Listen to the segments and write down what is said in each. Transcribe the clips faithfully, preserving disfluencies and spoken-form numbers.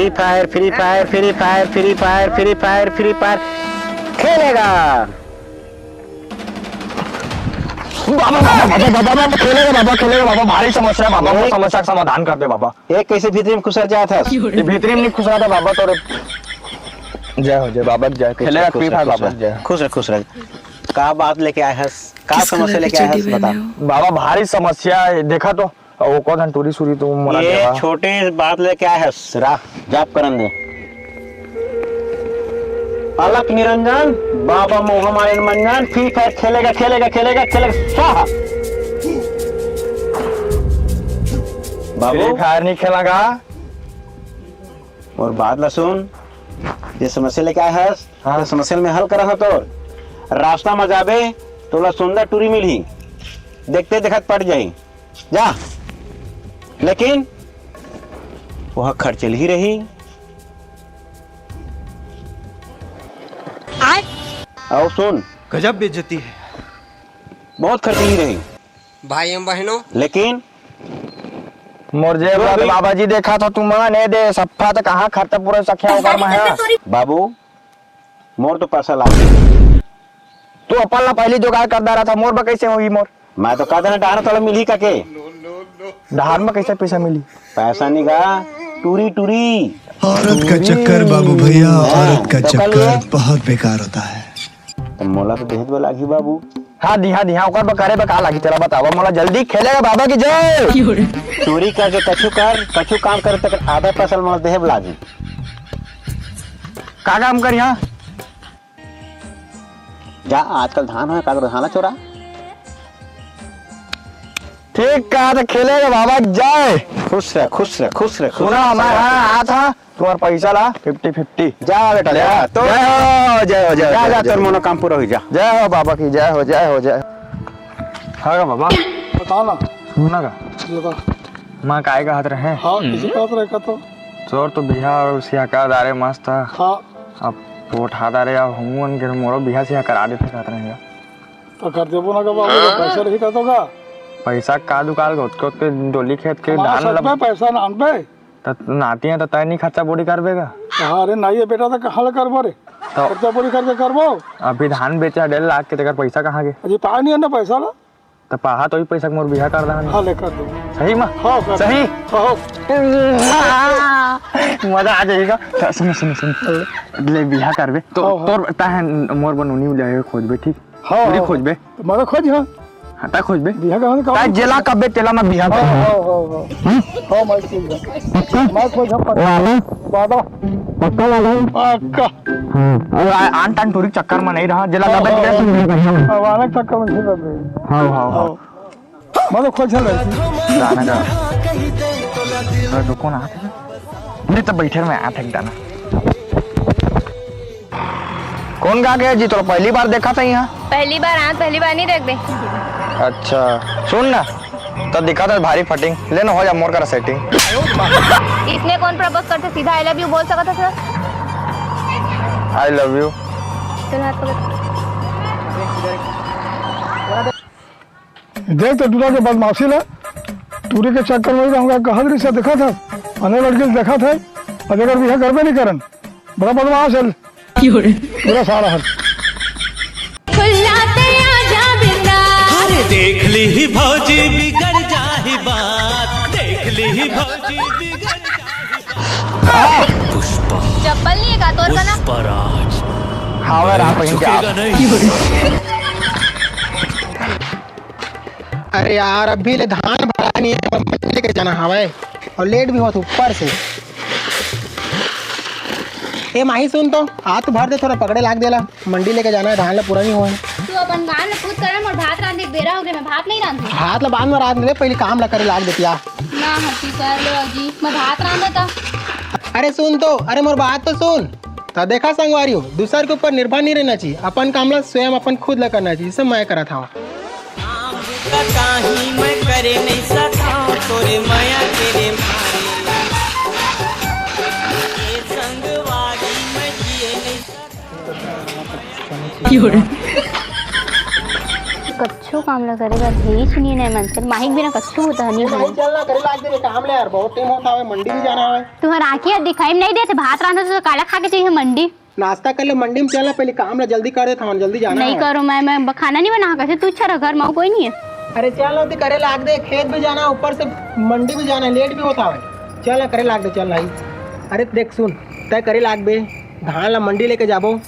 Free Fire, Free Fire, Free Fire, Free Fire, Free Fire, Free Fire खेलेगा। बाबा, बाबा, बाबा, बाबा, बाबा, खेलेगा बाबा, खेलेगा बाबा, भारी समस्या है बाबा, मोर एक समस्या का समाधान कर दे बाबा। एक कैसे भीतरी में खुसर जात हस? ये भीतरी में नहीं खुसरा था बाबा, तोरे। जय हो, जय बाबा, जय हो, खेलेगा खुश रह, Free Fire खुश बाबा, रह। जय हो। खुश रह, खुश रह। का बात लेके आए हस? का समस्या लेके आए हस, बता। बाबा, भारी समस्या है, देखा तो, वो कौन टूरी सूरी तो मोला ये देवा। छोटे बात लेके आए हस, रा, जाप करन दे। अलख निरंजन, बाबा मोह माया मंजन, Free Fire खेलेगा, खेलेगा, खेलेगा, खेलेगा, स्वाहा। बाबू। Free Fire नहीं खेलेगा। और बात ला सुन, ये समस्या लेके आए हस, हाँ। तो समस्या में हल करा था तोर। रास्ता में जाबे, तोला सुंदर टूरी मिलही, देखते देखत पट जाही। जा, लेकिन वह खर्चेल ही रही। आय। अउ सुन, गजब बेइज्जती है। बहुत खर्चेल ही रही। भाई एवं बहनों। लेकिन मोर जेब ला तो बाबा जी देखा था, तुम ने दे सफा तो कहाँ खर्चा पूरा सखिया ओकर में है। बाबू, मोर तो पैसा लागे। तू अपन ला पहली जुगाड़ कर डारा था, मोर बर कैसे होही मोर? मैं तो कहता ना, डहान तोला मिलही का के? डहान में कैसे पैसा मिली? पैसा नहीं गा, टूरी, टूरी। औरत का चक्कर बाबू भैया, हाँ, औरत का तो कर चक्कर लो। बहुत बेकार होता है। तो मोला तो देहत वाला ही बाबू। हाँ, दिहा, दिहा, ओकर बर करे बर का लागी, तेला बतावा, मोला जल्दी खेले बाबा की जय। चोरी करके कछु कर, कछु काम करे, तक आधा पैसा मोला देहे बर लागी। का काम कर यहाँ? जा, आजकल धान होय, काल धान ला चोरा। ठीक कहा, तो खेलेगा बाबा, जय। खुश रह, खुश रह, खुश रह, खुश सुना, रह। हमारे यहाँ आया था, तुम्हारा पैसा ला fifty fifty। जा बेटा, ले जा। आ, तो जय हो, जय हो, जय हो, जा, जय जा, हो, जय तोर हो। मनोकाम पूरा हो जा। जय हो बाबा की, जय हो, जय हो, जय हो। हाँ गा बाबा। बताओ ना। सुना का? बता। माँ काय कहत रहे? हाँ, किसी कहत रहे का तो? तोर तो बिहा और सिहा कर डारे मस्त। हाँ। अब तो उठा डारे, अब हमन के मोरो बिहा सिहा करा देते कहत रहे। तो कर देबो ना का बाबू, तो पैसा रही तो का? पैसा का दुकाल के, ओतके, ओतके डोली खेत के हमारा धान सच लब- में पैसा नान पे। त नाती है तो तय नहीं खर्चा बोरी करबे का? हाँ रे, नहीं है बेटा, तो कहाँ ले करबो रे? तो खर्चा बोरी करके करबो। अभी धान बेचा डेढ़ लाख के, तेकर पैसा कहाँ के? अजी पाए नहीं है ना पैसा ला। तो पाहा तो ही पैसा के मोर बिहा कर रहा है। हाँ, ले कर दो। सही मा? हाँ, कर दो। सही? हाँ। मजा आ जाएगा। तो सुनो, सुनो, सुनो। ले बिहा करबे। तो हाँ, हाँ। तोर तय मोर बनोनी ले खोजबे, ठीक? हाँ, पूरी हाँ। खोजबे। तो मैं तो खोज, हाँ। हाँ, तय खोजबे। बिहा कहाँ से, कहाँ तय से? जेला कबे तेला मैं बिहा हाँ, करबे। हाँ, हाँ, हाँ। हम्म? हाँ, मैं खोज, हाँ। पक्का? मैं खोज, हाँ, पक्का। वादा। वादा। पक्का वादा? पक्का। हाँ। और आ-, आन तान टूरी चक्कर में नहीं रहा, जेला हाँ, कबे हाँ, तेला हाँ। तू बिहा करबे। हाँ, वादा चक्कर में नहीं रहा। हाँ, हाँ, हाँ। हाँ। मैं तो खोज ले। जाना का। अरे, रुको ना। नहीं तो बैठे में आया था एक दाना। कौन गा के जी? तोला पहली बार देखा था यहाँ? पहली बार आया, पहली बार नहीं देख दे। अच्छा, सुन ना, तो दिखा था भारी फटिंग, ले ना हो जा मोर करा सेटिंग। इसने कौन प्रपोज करते, सीधा I love you बोल सकता था सर? I love you। चल हाथ पकड़। देख तो टूरा के बदमाशी ला, टूरी के चक्कर में रहूंगा, कहत रही से देखा था, अन्य लड़की से देखा था, अब अगर बिहा करबे नहीं करन, बड़ा बदमाश है। क्यों रे? पूरा सारा है। खुल्ला ते आजा बिंदा। अरे देख ली ही भौजी बिगड़ जाही बात, देख ली ही भौजी बिगड़ जाही बात। पुष्पा। चप्पल नहीं है का तोर कना? पुष्पराज। हाँ, मैं राम बहन के आप। झुकेगा नहीं। अरे यार, अभी ले धान भरा नहीं है, मंडी लेके जाना हवय और लेट भी होत ऊपर से। ए माही सुन तो, हाथ भर दे, थोड़ा पकड़े लाग देला, मंडी लेके जाना है, धान ला पूरा नहीं हुआ है। तू अपन काम ला खुद कर, मोर भात रांधे के बेरा हो गया, मैं भात नहीं रांधू। भात ला बाद में रांध ले, पहले काम ला करे लाग देतिया। ना हटी कर लो जी, मैं भात रांधता। अरे सुन तो, अरे मोर बात तो सुन। त देखा संगवारी हो, दूसर के ऊपर निर्भर नहीं रहना चाहिए, अपन काम ला स्वयं अपन खुद ला करना चाहिए, जैसे मैं करत हवं। काम बुता काही मैं करे नहीं सकौं, तोरे मया के रे मारे। ए संगवारी मैं जिए नहीं सकौं। क्यों रे? कच्चो काम ला करे बर हेच नहीं, नहीं मन से माहिक बिना कच्चो होता नहीं। भाई, चल ना, करे लाग दे रे काम ले यार, बहुत टाइम होता है, मंडी भी जाना है। तुम्हारा आँखी दिखाई में नहीं देते, भात रांधो तो काला खा के चाहिए मंडी। नाश्ता कर ले, मंडी में चल ना, पहले काम ला जल्दी कर देता हूँ, जल्दी जाना नहीं है। करो, मैं, मैं खाना नहीं बना, कैसे तू अच्छा रह, घर में कोई नहीं है। अरे चल ना, ते करे लाग दे, खेत भी जाना है, ऊपर से मंडी भी जाना है, लेट भी होता है। चल ना, करे लाग दे, चल भाई। अरे देख सुन, तय करे लाग बे, धान ला मंडी लेके जाबो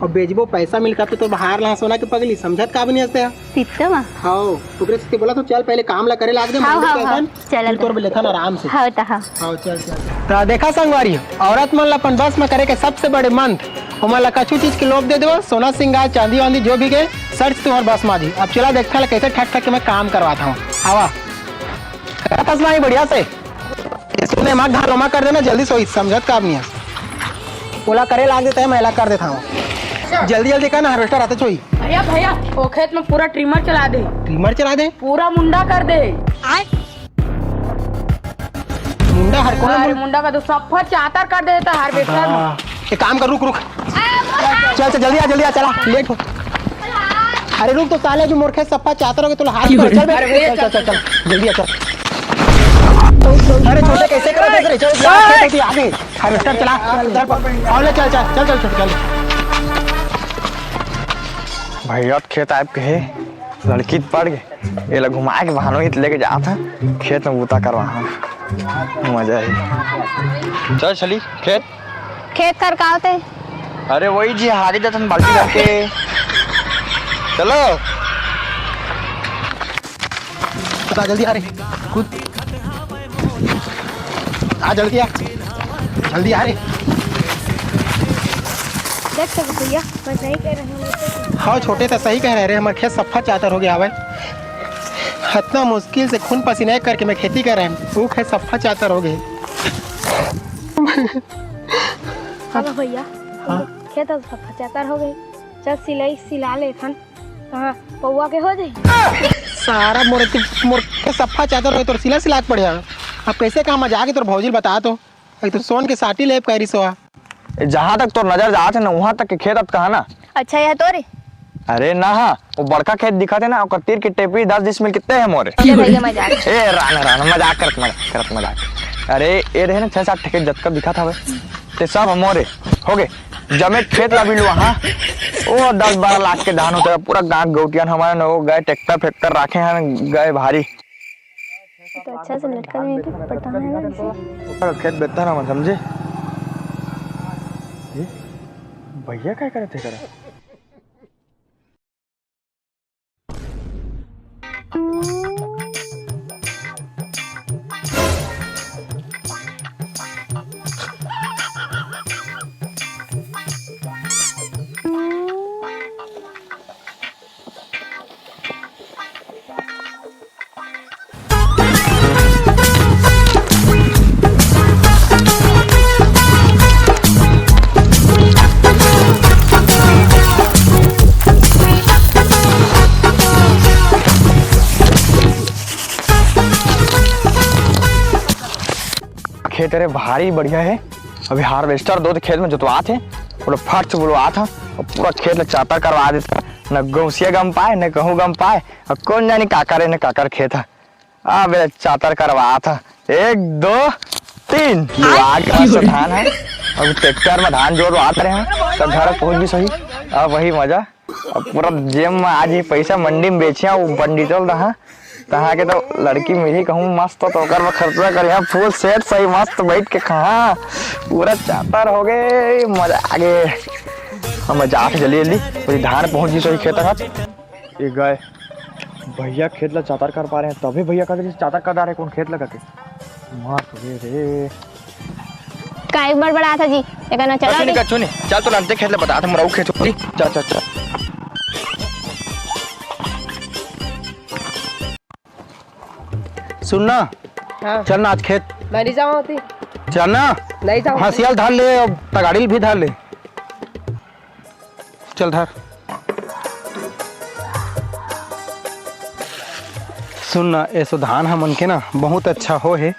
और बेचबो, पैसा मिलता तो, तो बाहर ला सोना के पगली, समझत का भी नहीं हंसते हैं। सीता मा? हाँ, ओकरे से बोला तो चल पहले काम ला करे लाग दे, हाँ, मंडी हाँ, के हाँ। असन, चल फिर अब। तोर भी लेथन आराम से। हाँ, तो हाँ। हाँ, चल, चल, चल। तो देखा संगवारी, औरत मन ला अपन बस में करे के सबसे बड़े मंत्र, ओमन ला कछु चीज के लोभ दे दो, सोना, सिंगार, चांदी वांदी जो भी के, सर्च तुम्हार बस में आ जी। अब चला देखता ला कैसे ठक ठक के मैं काम करवाता हूँ। आवा। करत हस माई बढ़िया से। सुने, मत घालो, मत कर देना, जल्दी सोई, समझत का अब नहीं है। ओला करे लाग देता है, मैं ला कर देता हूँ। जल्दी, जल्दी कर ना, हार्वेस्टर आते छोई। भैया, भैया, वो खेत में पूरा ट्रिमर चला दे। ट्रिमर चला दे? पूरा मुंडा कर दे। मुंडा हर कोना अरे मुंडा। मुंडा का तो सफा चातर कर देता हार्वेस्टर में। हाँ। एक काम कर, रुक, रुक। चल, चल, जल्दी आ, जल्दी आ, चला, लेट हो। अरे रुक तो साले, जो मोर खेत सफा चातर हो गए, तो हाथ पर चल बे। अरे भैया, चल, चल, चल, चल, जल्दी आ, चल। अरे छोटे, कैसे कर रहे थे? चल, चल, चल, चल, आगे। हार्वेस्टर चला, चल, चल, और ले, चल, चल, चल, चल, चल, चल। भैया खेत आए के हे, लड़की त पड़ गए, एला घुमाए के बहानो ही त लेके जात ह, खेत में बूता करवा ह, मजा ही। चल चली खेत। खेत कर का होते? अरे वही जी, हारी जातन बाल्टी भर के। चलो। बता, जल्दी आ रे, कूद। आ, जल्दी आ, जल्दी आ रे। देख सको भैया, मैं सही कह रहा हूँ। हाँ छोटे, तो सही कह रहे रे, हमारे खेत सफा चातर हो गया हवे। इतना मुश्किल से खून पसीना एक करके मैं खेती कर रहे हैं, वो खेत सफा चातर हो गए। हेलो भैया, हाँ। खेत अब सफा चातर हो गए, चल सिलाई सिला लेथन। कहाँ पौवा के हो जाई? सारा मोर, मोर के सफा चादर होय तोर सिला सिला के पड़े हवे। अब कैसे कहा मजाक है तोर भौजी ल बता तो। एक तो सोन के साटी लेब कह रही सो। जहाँ तक तोर नजर जात है ना, वहाँ तक के खेत अब कहा ना। अच्छा, यह तोरे? अरे ना, हाँ, वो बड़का खेत दिखत है ना, ओकर तीर के टेपरी दस डिसमिल कितने है मोरे? अरे भैया, मजाक। ए, राना, राना, मजाक करत, मजाक करत, मजाक। अरे, ये रहे ना छह सात ठेके जतका दिखत हवे, ते सब मोरे। हो गए। जमे खेत ला बिलवा, हाँ। ओ, दस बारह लाख के धान होता है, पूरा गांव गौटियन हमारे न हो गए, ट्रैक्टर फैक्टर रखे हैं, गए भारी। तो अच्छा से लटका नहीं तो पटाना है ना इसे। खेत बेचता ना, मैं समझे। ए, भैया क्या करे थे करे? खेत अरे भारी बढ़िया है। अभी हार्वेस्टर दो तो खेत में जोतवात है, वो लोग फट से बुलवात है और पूरा खेत ला चातर करवा देता। न गौसिया गम पाए, न कहूँ गम पाए, और कौन जानी काकर है, न काकर खेत है। अब ये चातर करवात है। एक, दो, तीन। लाग के धान है। अब ट्रैक्टर में धान जोतवात रहे हैं, तो घर पहुँच भी सही। अब वही मजा। अब पूरा जेब में आज ही पैसा, मंडी में बेचिया, वो पंडितोल रहा, तहाँ के तो लड़की मिली कहूँ मस्त, तो ओकर में खर्चा करिया, फुल सेट सही मस्त बैठ के खा, पूरा चातर हो गए, मजा आ गए। हम जाके जल्दी जल्दी, पूरी धान पहुँच गई सही खेत तक। ये गए भैया खेत ला चातर कर पा रहे हैं, तभी भैया कहते चातर कर रहे हैं, कौन खेत लगा के मार रे रे। काहे बड़बड़ात ह जी? एकर ना चला कछु नहीं, दे। कछु नहीं। चल तो अंते खेत ले बता, हम रहू खेत छोड़ी। चल, चल, चल। सुन ना। हाँ। चल ना आज खेत। मैं नहीं जाऊँ होती। चल ना। नहीं जाऊँ। हाँ, सियाल धार ले और तगाड़ी भी धार ले। चल धर। सुन ना, एसो धान हमन के ना बहुत अच्छा हो हे,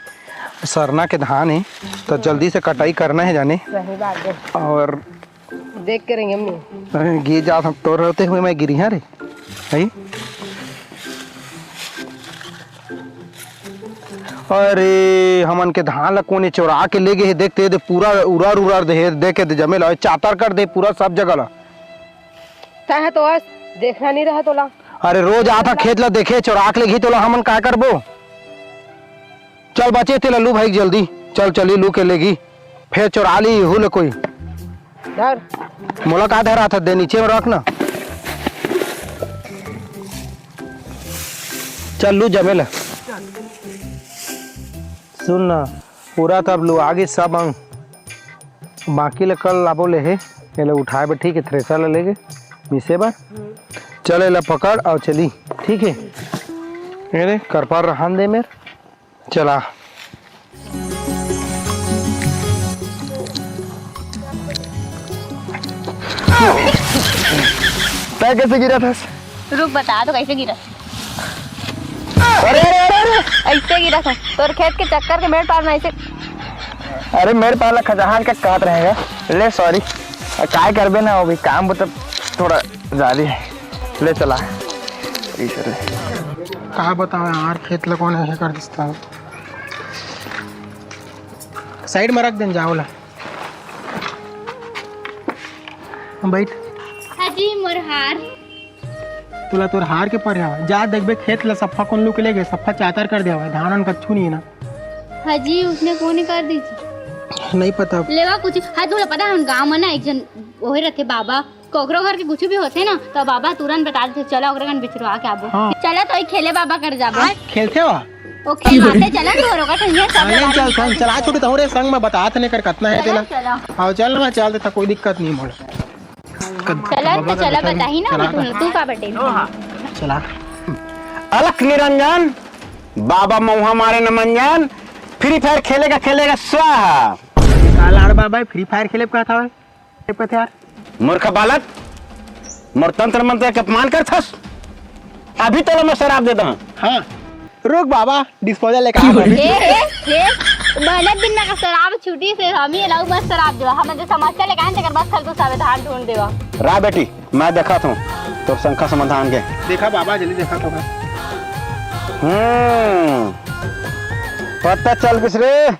सरना के धान हे, तो जल्दी से कटाई करना हे जाने। सही बात है। और देख के रहेंगे हमने। अरे, गिर जात हम तोर रहते हुए मैं गिरी हाँ रे। है? अरे, हमन के धान ला कोने चोरा के ले गे हे, देख ते दे, पूरा उरार उरार दे हे, देखे दे, जमे ला चातर कर दे पूरा सब जगह ला। तैं ह तो आज देखना नहीं रहा तोला। अरे, रोज आता खेत ला देखे, चोरा के लेगी तोला, हमन का करबो? चल बचे तेला लू भाई जल्दी, चल चली लू के लेगी, फेर चोरा ली हू ले कोई। धर। मोला का धरा था, दे नीचे में रख ना। चल लू जमे ला। सुन ना, पूरा तब लू आगे सब अंग, बाकी ले कल लाबो ले हे, एला उठाए बर, ठीक है, थ्रेसर ला लेगे मिसे बर। चल एला पकड़ और चली, ठीक है। अरे करपार रहन दे मेर, चला। तै कैसे गिरा था? रुक, बता तो कैसे गिरा। अरे, अरे, अरे, अरे। ऐसे गिरा था। तोर खेत के चक्कर के मेड़ पार में ऐसे। अरे, मेड़ पार ला खजहान का कहत रहेगा। ले, सॉरी। आ, काय करबे ना, वो भी काम वो तो थोड़ा ज्यादा है। ले चला। ऐसे ले। का बताओ यार, खेत ला कोन ऐसे कर दिसता। साइड में रख देन जाओ ला। बैठ। हाजी, मोर हार। तोला तोर हार के परे हवय। जा देखबे खेत ला सफ्फा कोन लू के ले गे, सफ्फा चातर कर दे हवय, धान वान कच्छु नहीं है ना। हाजी, उसने कोन कर दी थी? नहीं पता। लेवा कुछ, हाँ, तोला पता है, हम गाँव में ना एक जन ओहे रहते बाबा, कोकरो घर के कुछ भी होते ना, तो बाबा तुरंत बता देते, "चला ओकरे कन बिचरवा के आबो।" हाँ। चला तो ई खेले बाबा कर जाबो। खेलते हो? ओ खेल बाते चला तो रोका तो ये सब हाँ, ले चल, चल, चला छोटे तोहरे संग में बतात नहीं कर कतना है चला, तेला। चला। हाँ, चल ना, चल देता, कोई दिक्कत नहीं मोला। चला तो चला, बताही ना चला तू, तो। तू का बटे? चला। अलख निरंजन, बाबा मऊहा मारे न मंजन, फ्री फायर खेलेगा, खेलेगा स्वाहा। का लाड़ बाबा फ्री फायर खेले का था? ए पथे यार। मूर्ख बालक, मोर तंत्र मंत्र के अपमान करथस। अभी तोला मैं शराब दे दहूं। हाँ, रुक बाबा, डिस्पोजल लेके आ। ए, ए, ए, बने दिन में का शराब छुट्टी से हम ही लाऊ मत शराब देवा। हमें जो समस्या लेके आए, तेकर बस खल तू सावधान ढूंढ देवा। रा बेटी, मैं देखा थूं तोर शंका समाधान के। देखा बाबा, जल्दी देखा तो। हम्म, पता चल गिस रे।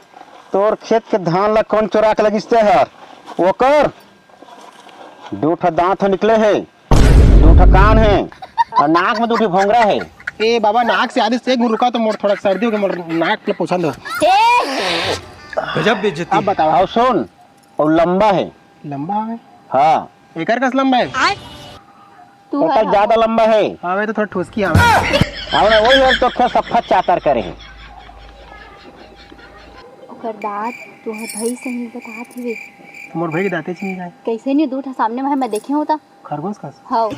तोर खेत के धान ला कौन चोरा के लगिस ते हर? ओकर दू ठा दांत ह निकले हे, दू ठा कान हे, और नाक में दू ठे भोंगरा हे। ए बाबा, नाक से आदिस एक रुका तो मोर थोड़ा सर्दी हो गया, मोर नाक ले पोछा दो। ए! गजब बेइज्जती। अब बताओ। और सुन, और लंबा है। लंबा है? हाँ। एकर कस लंबा है? तू ओकर हर ज्यादा लंबा है। हाँ, मैं तो थोड़ा ठुसकी हवे। हाँ ना, वही और तो खेत सफा चातर करे है। ओकर दांत तोहर भाई सही बतात हवे। मोर भाई के दांते छीन जाए। कैसे नहीं, दू ठा सामने में मैं देखे होता। खरगोश कस। हाँ।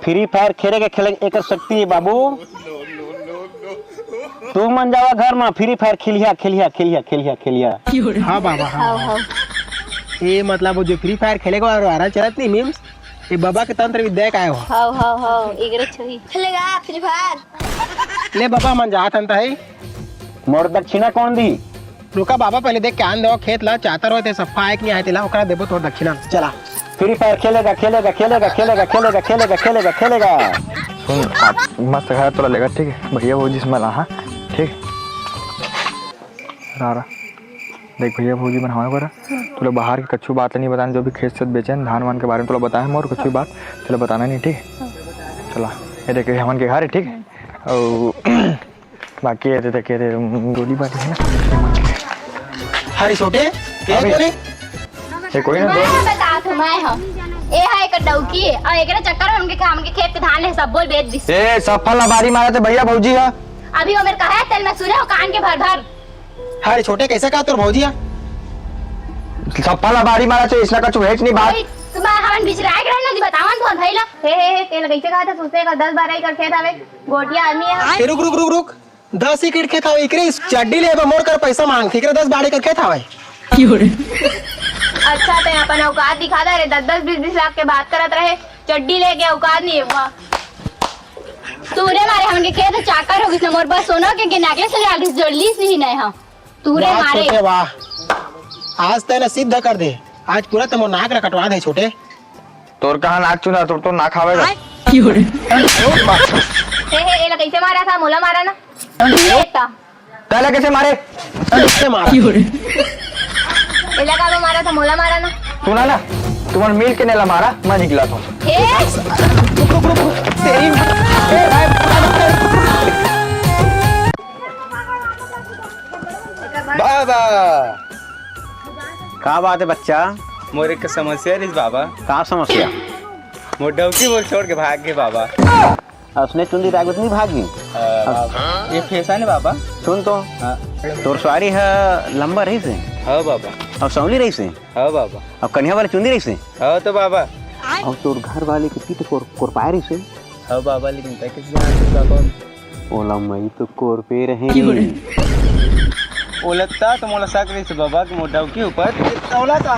फ्री फायर खेले के खेले एकर शक्ति है बाबू। तू मन जावा घर में फ्री फायर खेलिया, खेलिया, खेलिया, खेलिया, खेलिया। हाँ बाबा, हाँ, हाँ, हाँ। हाँ। ये मतलब वो जो फ्री फायर खेले को और वायरल चलत नहीं मीम्स, ये बाबा के तंत्र विद्या का है वो। हाँ, हाँ, हाँ, एकरे छुई। खेलेगा फ्री फायर। ले बाबा मन जात हन त है। मोर दक्षिणा कौन दी? रुका बाबा, पहले देख के आन दो खेत ला, चातर होते सफा है कि नहीं आए तेला, ओकरा देबो तोर दक्षिणा। चला। फ्री फायर खेलेगा, खेलेगा, खेलेगा, खेलेगा, खेलेगा, खेलेगा, खेलेगा, खेलेगा। सुन, आप मस्त घर तोला लेगा, ठीक है? भैया भौजी से मला, हाँ? ठीक? रा, रा। देख भैया भौजी मन हमारे करा, तोला बाहर के कच्छु बात नहीं बताना, जो भी खेत से बेचन, धान वान के बारे में तोला बताए मोर कच्छु बात, तोला बताना नहीं, ठीक है? चला, ये देख, ये हमन के घर है, ठीक है? और बाकी ये देख, ये गोली बारी है ना। अरे छोटे, ये अबे। कौन है? ये कोई ना मैं दोस्त। ह बतात हूँ, मैं ह। ए हा एक डौकी है, और एकरे चक्कर में हमके, हमके खेत के धान ले सब बोल बेच दिस। ए, सफा लबारी मारे थे भैया भौजी हा। अभी वो मेरे कहा है, तेल में सुने हो कान के भर भर। अरे छोटे, कैसे कहा तोर भौजी हा? सफा लबारी मारे थे, इसने कछु भेज नहीं बात। भाई, तुम्हारा हमन बिचराए के रहना जी, बतावन तोर भाई ला। हे, हे, हे, तेल कैसे कहा था, सोचते का दस बारह एकड़ खेत आवे, गोटिया आदमी है। ए, रुक, रुक, रुक, रुक। दस एकड़ खेत हवे, एकरे चड्डी ले बा मोर कर पैसा मांगथे, एकरे दस बारह एकड़ खेत हवे। अच्छा, तैं अपन औकात दिखा दे रे, दस दस बीस बीस लाख के बात करत रहे, चड्डी लेके औकात नहीं है। वाह। तूरे मारे हमन के खेत चाकर हो गिस ना, मोर बस सोना के, के नेकलेस ले आलिस, जो लीस नहीं नए हम। तूरे वाह, मारे। छोटे वाह। आज तैं ना सिद्ध कर दे, आज पूरा तो मोर नाक ला कटवा दे छोटे। तोर कहाँ नाक चुना, तोर तो नाक आवेगा। हे, हे, ए ला कैसे से मारा था, मोला मारा ना। ए, ता। काला कैसे मारे? कैसे मारा? एला काबर मारा था, मोला मारा ना। सुना ना, तुमन मिल के नेला मारा, मैं निकला था। ए! रुक, रुक, रुक, रुक। तेरी ए, भाई। बाबा। का बात है बच्चा? मोर एक समस्या रहिस बाबा। का समस्या? मोर डौकी मोर छोड़ के भाग गे बाबा। उसने चुंदी रागवत नहीं भागी। अ, ये फैशन है बाबा। सुन तो, हाँ। तोर सुवारी ह लंबा रहिस हे। हाँ बाबा। अउ सौंली रहिस हे। हाँ बाबा। अउ कनिहा वाले चुंदी रहिस हे। हाँ तो बाबा। अउ तोर घर वाले के पीठ कोर, कोरपाए रहिस हे। हाँ बाबा, लेकिन तै कैसे जानत हस बाबा? ओला मई तो कोरपे रहे। ओला ता तो मोला शक रहिस बाबा के मोर डौकी ऊपर। तोला का?